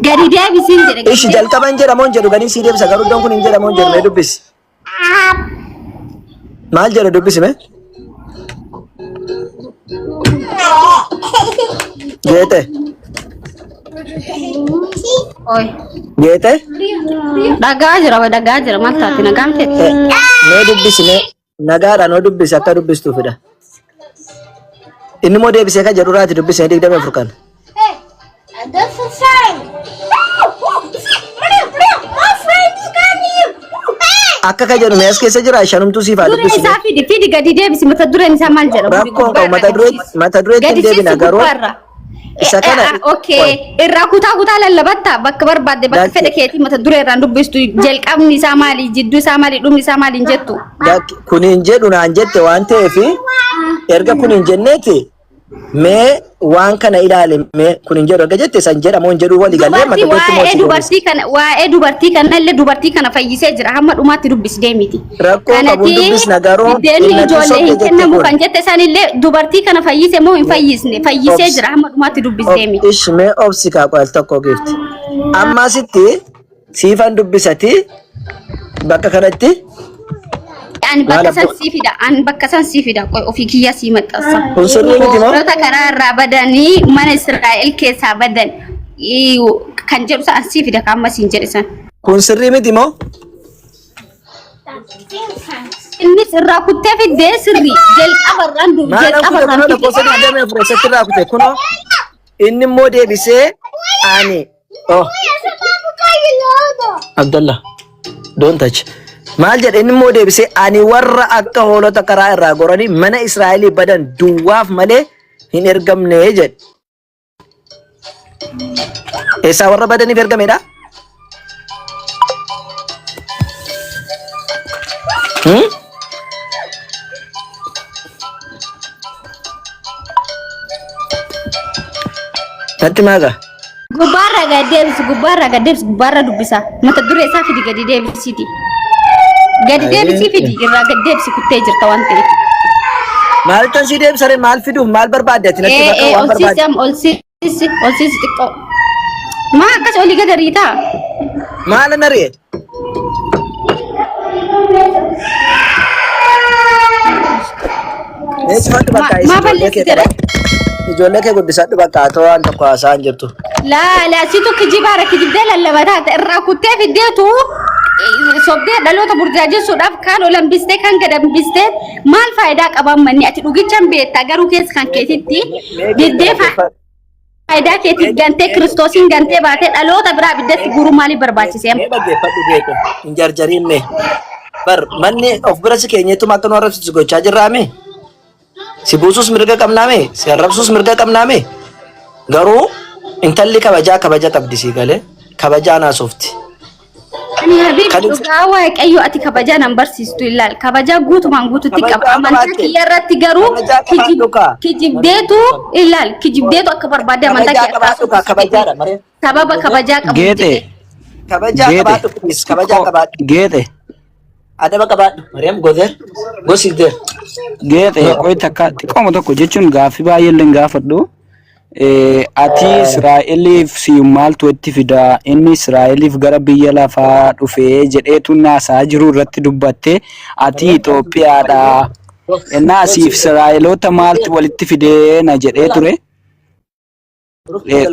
S5: Gadi deebisi hin jedhe gadi
S2: Ishi
S5: deebisi.
S2: jalqaba hin jedhamoo hin jedhu gadi sii deebisa garuu iddoon kun hin jedhamoo hin jedhu mee dubbisi. Maal jedha dubbisi mee? Geete.
S5: Oi.
S2: Geete.
S5: Dhagaa jira dhagaa jira maal taate nagaan teetti.
S2: Mee dubbisi mee nagaadhaan hoo dubbisi akka dubbistuufidha. Inni immoo deebisee kan jedhu raati dubbisee 24 kan. Akka ka jedhu mee as keessa jira shanumtuu siif haa
S5: Dureen
S2: dubbisu.
S5: isaa fidi fidi gadi deebisi mata dureen isaa maal jedha?
S2: Rakkoon qabu mata duree mata dureetti hin
S5: Gadi
S2: deebina
S5: siisi
S2: garuu
S5: gubbaarra.
S2: isa kana
S5: Okay. Irraa kutaa kutaa lallabatta bakka barbaadde bakka
S2: Lakki.
S5: fedha keetii mata duree irraan dubbistu jalqabni isaa maali jidduu isaa maali dhumni isaa maali hin jettu.
S2: Lakki kun hin jedhu naan jette waan ta'eef erga kun hin jenneeti Mee waan kana ilaali mee kun hin jedhu erga jette san jedhamoo hin jedhu walii galee mata
S5: Dubartii
S2: dureetti
S5: waa'ee
S2: moo si deebisa.
S5: dubartii kana waa'ee dubartii kana illee dubartii kana fayyisee jira hamma dhumaatti dubbisi deemiti.
S2: Rakkoo qabu hin dubbisna garuu
S5: Biddeenni
S2: innatti
S5: ijoollee
S2: sobde
S5: hin
S2: jette
S5: kennamu
S2: kun.
S5: kan jette san illee dubartii kana fayyise moo hin fayyisne fayyisee
S2: Obsi.
S5: jira hamma dhumaatti dubbisi deemiti.
S2: Ish mee obsi kaa qo'al tokko giifti. Amma asitti Siifan dubbisati bakka kanatti
S5: Ani
S2: maal
S5: bakka san
S2: abbo
S5: sii fida. Ani bakka san sii fida. Qoy ofii kiyya sii maxxansa.
S2: kun sirrii miti moo?
S5: Hoolota karaa irraa badanii mana Israa'el keessaa badan kan jedhu san sii fida kan amma siin jedhe san.
S2: Kun sirrii miti moo?
S5: Innis irraa kuttee fiddee sirrii jalqaba irraan
S2: Maalan
S5: jalqaba
S2: kute
S5: irraan
S2: kunoo
S5: fide.
S2: lakkoofsa 24 eessatti irraa kute kunoo inni immoo deebisee ani oh Abdallah don't touch maal jedhe inni immoo deebisee ani warra akka hoolota karaa irraa goranii mana Israa'elii badan duwwaaf malee hin ergamne jedhe. Eessaa warra badaniif ergamedha? Hmm? Natti maaga?
S5: Gubbaarra gad deebisi gubbaarra gad deebisi gubbaarra dubbisa. Mata duree isaa fidi gadi deebisiiti. Gadi deebisii fidi irraa gad deebisi kuttee jirta waan ta'eef.
S2: Maalittan sii deebisare maal fiduuf maal barbaadde ati natti
S5: Ee
S2: bakka
S5: ee
S2: waan
S5: ol
S2: barbaadde.
S5: siisi amma ol siisi ol siisi xiqqoo. Maa akkas olii gad ariitaa?
S2: Maal na ri'e? Mee cufadhu bakka
S5: Maa
S2: ijoollee kee
S5: balleessite ree?
S2: taphadhu. Ijoollee kee guddisadhu bakka atoo waan tokko haasa'aa hin jirtu.
S5: Laa laa situ kijibaara kijibdee lallabataa ta'e irraa kuttee fiddeetu sobdee dhaloota burjaajessuudhaaf kaan ol hambistee kaan gad hambistee maal faayidaa qaba manni ati dhugichan beektaa garuu keessa kan keetitti
S2: Mee
S5: diddee
S2: dhaggeeffadhu.
S5: faayidaa keetiif gantee kiristoosiin gantee baatee dhaloota biraa ibiddatti guuruu maaliif barbaachise
S2: Mee dhaggeeffadhu beeku hin jarjariin mee. Bar manni of bira si keenyeetuma akka nu arrabsitu gochaa jirraa mee? Si buusus mirga qabnaa mee? Si arrabsuus mirga qabnaa mee? Garuu intalli kabajaa kabaja qabdi sii galee kabajaa naasofti.
S5: Ani habibi
S2: Kan
S5: dhugaa waaqayyo ati kabajaa nan barsiistu ilaal. Kabajaa guutumaan guututti qaba.
S2: Kabajaa
S5: Amantaa
S2: qabaatte.
S5: kiyya irratti garuu
S2: Kabajaa qabaadhu kaa.
S5: kijibdeetu ilaal. Kijibdeetu akka barbaadde amantaa
S2: Kabajaa
S5: kee
S2: qabaadhu kaa kabajaadha maree.
S5: Sababa kabajaa qabu
S3: Geexe.
S5: jedhee.
S2: Kabajaa
S3: Geexe.
S2: qabaadhu please kabajaa qabaadhu.
S3: Geexe.
S2: Adaba qabaadhu. Mariam go there. Go sit there.
S3: Geexe qoy takka xiqqooma tokko jechuun gaaffii baay'ee illee hin gaafadhu. Ati Israa'eliif si maaltu itti fida? Inni Israa'eliif gara biyya lafaa dhufee jedheetu naasaa jiru irratti dubbatte. Ati Itoophiyaadha. Innaa siif Israa'eloota maaltu walitti fidee na jedhee ture.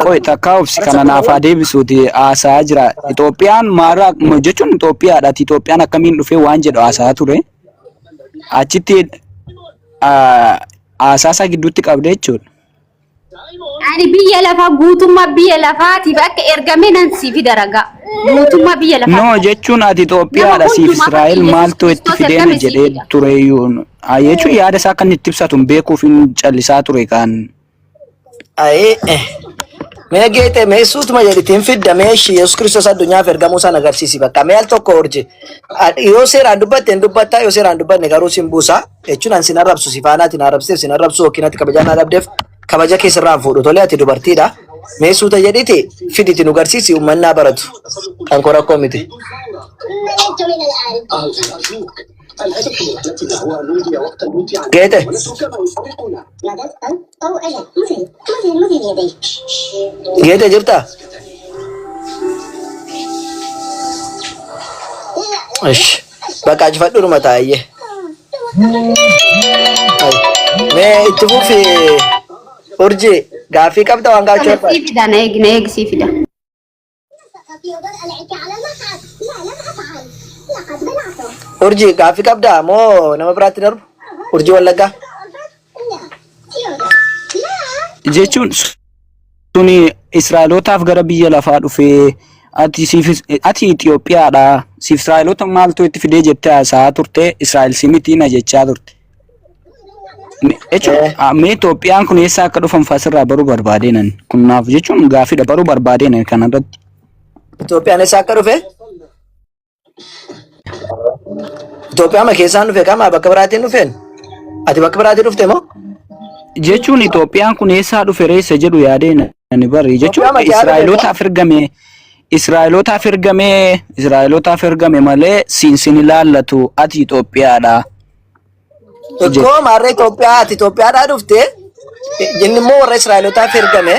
S3: Qoy takka obsi kana naaf haa deebisuuti haasa'aa jira. Itoophiyaan maara jechuun Itoophiyaadha. Ati Itoophiyaan akkamiin dhufee waan jedhu haasa'aa ture. Achitti haasaa isaa gidduutti qabde jechuudha.
S5: Ani biyya lafaa guutummaa biyya lafaatiif akka ergame nan sii fida ragaa. Guutummaa biyya lafaa.
S3: No jechuun ati Itoophiyaadha
S5: Nama
S3: siif
S5: hundumaa
S3: Israa'el
S5: fakki
S3: maaltu
S5: Yesuus
S3: itti
S5: Kiristoos
S3: fideena
S5: ergame sii
S3: jedhee
S5: fida.
S3: tureyyuu. Jechuun yaada isaa akka inni itti ibsatu hin beekuuf hin callisaa ture kan.
S2: Ayee. Mee geexee mee suutuma jedhiti hin fidda mee ishii Yesuus Kiristoos addunyaaf ergamuu isaan agarsiisi bakka mee al tokko urji. Yoo seeraan dubbatte hin dubbatta yoo seeraan dubbanne garuu sin buusa jechuun an sin arrabsu si faana ati na arrabsiteef sin arrabsu yookiin ati kabajaa na dhabdeef kabaja kee sirraa hin fuudhu tolee ati dubartiidha. Mee suuta jedhiti fiditi nu garsiisi uummanni haa baratu. Kan koo rakkoo miti. Geete. Geete jirtaa? Ish. Bakka ajifadhu taayyee. Mee itti fufi urji gaaffii qabda waan gaafachuu
S5: Kana
S2: barbaadde.
S5: sii fida na eegi na eegi sii fida.
S2: Urji gaaffii qabda moo nama biraatti darbu? Urjii Wallaggaa.
S3: Jechuun suni Israa'elootaaf gara biyya lafaa dhufee Ati siif ati Itoophiyaadha. Siif Israa'eloota maaltu itti fidee jettee haasa'aa turte Israa'el si miti na jechaa turte. Jechuun mee Itoophiyaan kun eessaa akka dhufan fa'aa sirraa baruu barbaadeenan. Kun naaf jechuun gaaffiidha baruu barbaadeenan kanarratti.
S2: Itoophiyaan eessaa akka dhufe? Itoophiyaa ma keessaan dhufe kama bakka biraatiin dhufeen? Ati bakka biraatiin dhufte moo?
S3: Jechuun Itoophiyaan kun eessaa dhufe reessa jedhu yaadeen ani bari. Jechuun
S2: Itoophiyaa ma keessaa dhufe moo?
S3: Israa'elootaaf ergame Israa'elootaaf ergame Israa'elootaaf ergame malee siin sin ilaallatu ati Itoophiyaadha.
S2: Ikkoo maarree Itoophiyaa ati Itoophiyaadhaa dhufte inni immoo warra Israa'elotaaf ergame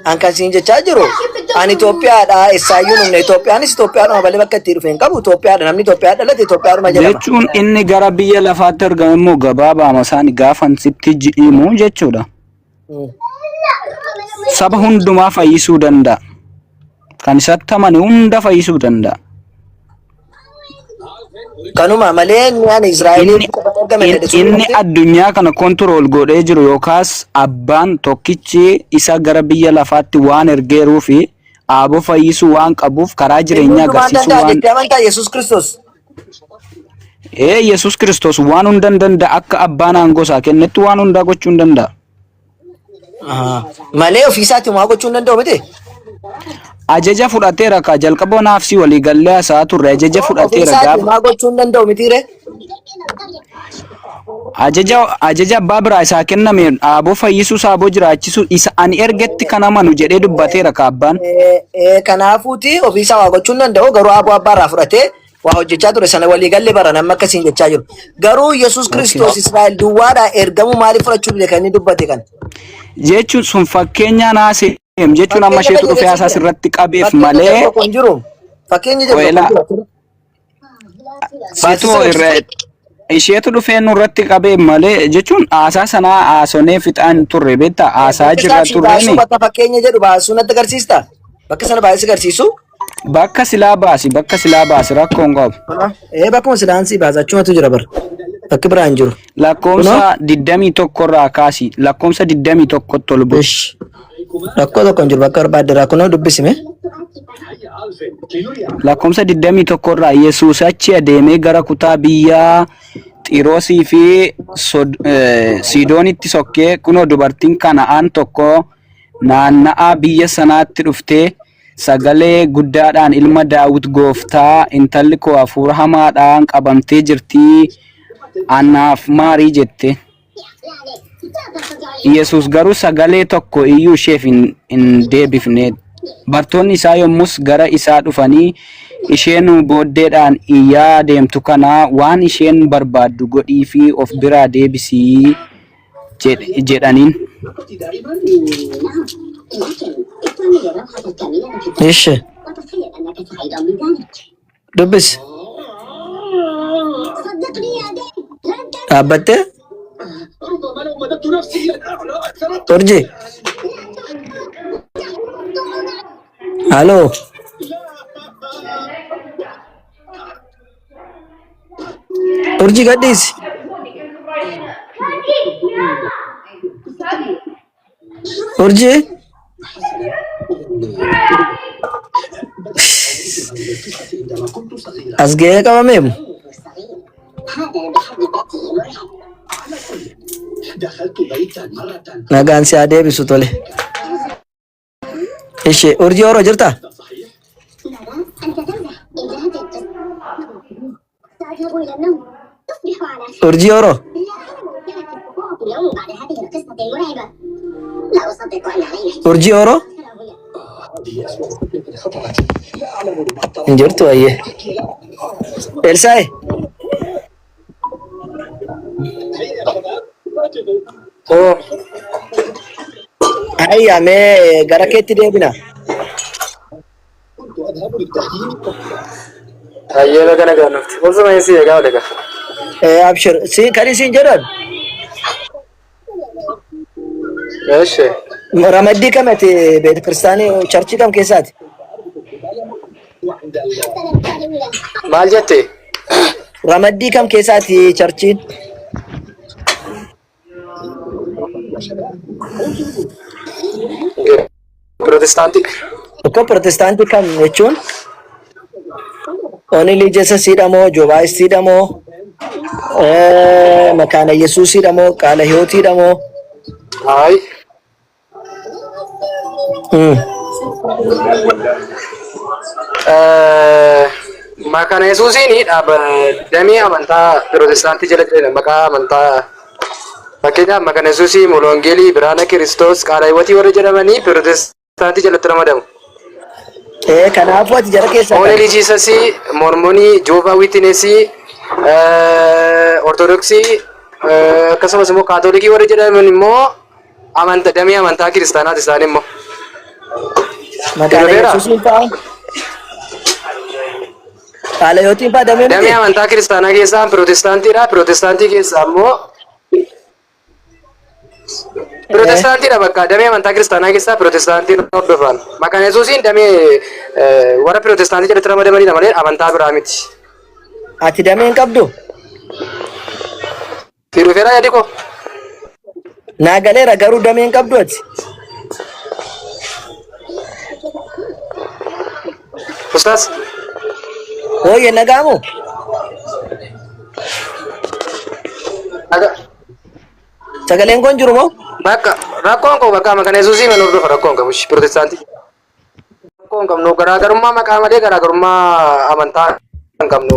S2: an kan siin jechaa jiru ani Itoophiyaadhaa essaayyuu dhumne Itoophiyaanis Itoophiyaadhuma malee bakka itti dhufe hin qabu Itoophiyaadha namni Itoophiyaa dhalate Itoophiyaadhuma jedhama.
S3: Jechuun inni gara biyya lafaatti ergame immoo gabaabaama isaan gaafan sitti himu jechuudha. Saba hundumaa fayyisuu danda'a. Kan isatti amane hunda fayyisuu danda'a.
S2: Kanuma malee inni ani Israa'eliif
S3: Inni
S2: qofa ergame jedhe sun
S3: inni
S2: miti.
S3: addunyaa kana kontirool godhee jiru yookaas abbaan tokkichi isa gara biyya lafaatti waan ergeeruu fi aaboo fayyisuu waan qabuuf karaa
S2: Inni
S3: jireenyaa
S2: hundumaa
S3: agarsiisuu
S2: danda'a
S3: waan
S2: jettee amantaa Yesuus Kiristoos.
S3: Ee Yesuus Kiristoos waan hunda hin danda'a akka abbaan aangoo isaa kennetti waan hundaa gochuu hin danda'a.
S2: Malee ofiisaatiin waa gochuu hin danda'u miti.
S3: Ajaja fudhateera kaa jalqaba naaf si walii gallee haasa'aa turre ajaja fudhateera
S2: Ofiisaatiin
S3: gaafa
S2: waa gochuu hin danda'u mitiire.
S3: ajaja ajaja abbaa biraa isaa kenname aaboo fayyisuu saaboo jiraachisuu isa ani ergetti kan amanu jedhee dubbateera kaa abbaan.
S2: Kanaafuuti ofiisaa waa gochuu hin danda'u garuu aaboo abbaa irraa fudhatee waa hojjechaa ture sana walii galle baran amma akkasiin jechaa jiru. Garuu Yesuus Kiristoos Israa'el duwwaadhaa ergamuu maaliif fudhachuu dide kan inni dubbate kana?
S3: Jechuun sun fakkeenyaan haaseem jechuun amma
S2: Fakkeenya
S3: isheetu dhufee
S2: fayyadamee
S3: haasaa
S2: jira.
S3: sirratti qabeef
S2: Fakkeenya jedhu
S3: malee
S2: tokko hin jiru. Fakkeenya jedhu tokko
S3: qo'elaa
S2: hin jiru.
S3: situ
S2: Baasisa
S3: irra isheetu dhufee nurratti qabee malee jechuun haasaa sanaa haasonee fixaan turre beektaa haasaa
S2: Bakka
S3: jirra
S2: isaa sii baasuu
S3: turreeni
S2: bakka fakkeenya jedhu baasuu natti agarsiista. Bakka sana baasii agarsiisu.
S3: Bakka silaa baasi bakka silaa baasi rakkoo hin qabu.
S2: Ee bakkuma silaan sii baasa achumatu jira bara. Bakki biraa hin jiru. Kunoo.
S3: Lakkoomsa 21 irraa kaasi lakkoomsa 21tti ol bu'i.
S2: Ish. Rakkoo tokko hin jiru bakka barbaadde irraa kunoo dubbisime.
S3: Lakkoomsa 21 irraa Yesuus achi adeemee gara kutaa biyya Xiiroosii fi Siidoonitti sokkee kunoo dubartiin Kana'aan tokko naanna'aa biyya sanaatti dhuftee sagalee guddaadhaan ilma Daawit gooftaa intalli koo hafuura hamaadhaan qabamtee jirtii anaaf maarii jette. Yesuus garuu sagalee tokko iyyuu isheef hin deebifne. Bartoonni isaa yommus gara isaa dhufanii isheen booddeedhaan iyyaa deemtu kana waan isheen barbaaddu godhiifii of biraa deebisii jedhaniin.
S2: Ishi. Dubbisi. Dhaabbattee? Urji. Halo. Urji gadhiisi. Urji. As ga'ee qabameemu. Nagaan si haa deebisu tole. Ishee urjii oro jirta? Urjii oro. Urjii oro. Hin jirtu ayyee. Elsaayi.
S1: Oo.
S2: Ayya mee gara keetti deebina.
S1: Hayyee baga nagaan dhufte. Obsuma si eegaa oole gaa.
S2: Abshir si kan isin jedhan
S1: Eshi.
S2: ramaddii kam ati beet kiristaanii charchii kam keessaati?
S1: Maal jette?
S2: Ramaddii kam keessaati charchiin?
S1: Pirootestaantii.
S2: Tokko protestaantii kam jechuun only Jesusiidha moo Jobaayistiidha moo makaana Yesuusiidha moo qaala hiyootiidha moo
S1: Hayi. Makaana Yesuusiin dhaaba damee amantaa Pirootestaantii jala jiranidha. Maqaa amantaa fakkeenyaaf Makaana Yesuusii, Mulongeelii, Biraana Kiristoos, Qaala Hiwatii warri jedhamanii Pirootestaantii jalatti ramadamu.
S2: Ee kanaafuu ati jara keessaa
S1: Only
S2: kami?
S1: Jiisasii, Mormonii, Joovaa Wiitinesii, Ortodoksii akkasumas immoo Kaatolikii warri jedhaman immoo Amanta damee amantaa kiristaanaati isaan immoo.
S2: Maqaan
S1: Dhufeera?
S2: Yesuusiin fa'a. Qaala yootiin fa'a damee
S1: Damee
S2: miti.
S1: amantaa kiristaanaa keessaa pirootestaantiidha. Pirootestaantii keessaa immoo pirootestaantiidha bakka damee amantaa kiristaanaa keessaa pirootestaantiin hordofan. Maqaan Yesuusiin damee warra pirootestaantii jalatti ramadamanidha malee amantaa biraa miti.
S2: Ati damee hin qabdu?
S1: Si dhufeera yaadi koo.
S2: Naa galeera garuu damee hin qabdu ati.
S1: Ustaas.
S2: Hooyye nagaamu.
S1: Naga.
S2: Sagaleen kun jiru moo?
S1: Bakka rakkoon koo bakka maqaan Yesuusii man hordofa rakkoon qabu pirootestaantii. Rakkoo hin qabnu garaagarummaa maqaa malee garaagarummaa amantaa hin qabnu.